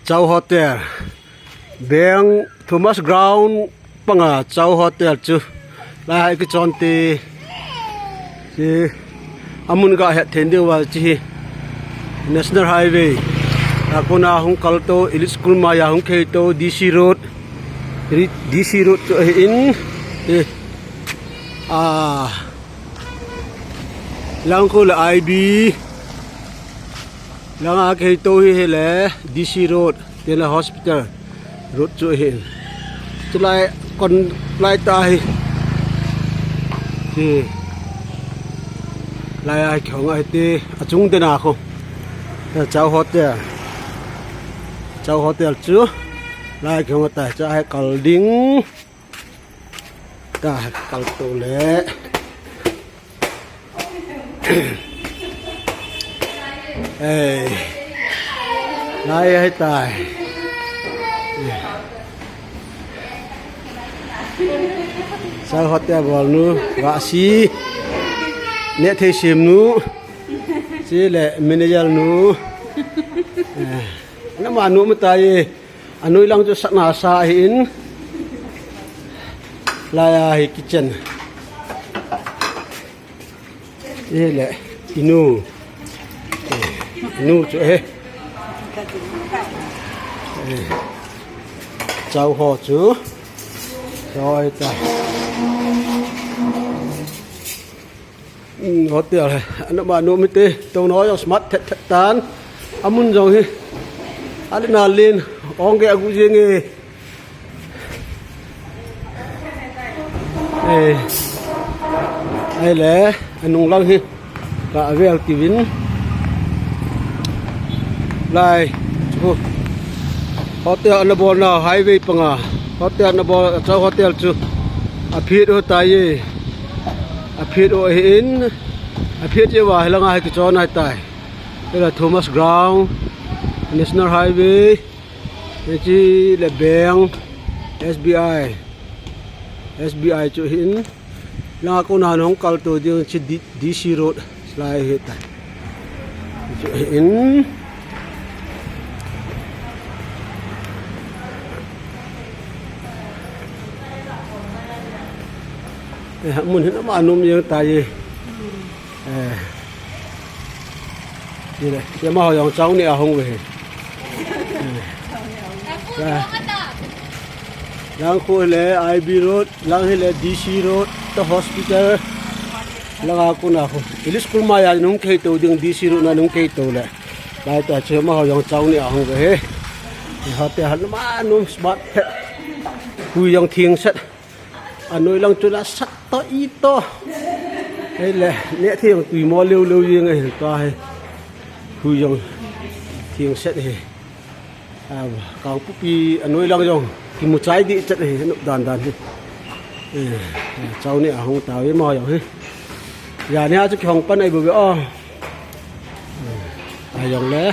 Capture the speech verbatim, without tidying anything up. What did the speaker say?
Chau Hotel. Beng Thomas Ground panga Chau Hotel chu. Lai hai kichon te. Chi amun ga het thei diu va chi hi. National Highway. A kona hung kal to, Elite School maiya hung khei to, D C Road. Ri-, D C Road chu ahi in. Eh. Ah. Lang khu le I B. Langa khei to hi, hi le D C Road, te le hospital road chu hi. Chulai kon lai ta hi. Hi. Lai a khong ai te achung te na khu. Chau Hotel. Chau Hotel chu. Lai khong ta cha hai kal ding. Ta kal to le. Ei. Lai hai tai. Chau Hotel bol nu, va si. Ne thei sim nu. Chi le manager nu. Eh, na ma nu ma tai. Anoi lang chu sana sa ahi in. Lai a hi kitchen. Hi le inu. Inu chu he. Chau ho chu. Chau ai ta. Hmm, hotel he. Ana ma no mi te. Tong no jong smart thet thet tan. Amun jong hi. Ali na lin. Ong ke agu jeng e. Eh. Ai le. Anung lang hi. Ka avel kivin. Lai. Chu. Hotel ana bol na highway panga. Hotel ana bol, Chau Hotel chu. Aphi do ta ye. Aphi o hin, aphi che wa, hi langa hi kichon ai tai. Hi la Thomas Ground, National Highway, hi chi le bank, S B I, S B I chu hin. Langa kona hung kal to ding chi D-, D C Road, lai hi tai. Chu hin. Eh, mun hin ama nom jeng tai. Eh. Ni le, ya ma ho jong chau ni a hung ve. Eh. Lang khu le I B Road, lang hi le D C Road, to hospital. Langa kona khu. Ili school maiya nung khei to ding D C Road na nung khei to le. Lai ta che ma ho jong chau ni a hung ve. Ni ha te han ma nung smart phet. Hui jong thing set. Anoi lang chu la sat to i to. Hei le, ne thei jong tui mo leu leu jeng e ta he. Hui jong thing set he. A, Kangpokpi anoi lang jong kimu chai di chet he, nop dan dan he. Eh, eh, chau ni a hung ta ve mo jong he. Ya ni a chu kihong pan ai bu ve o. Eh, a jong le.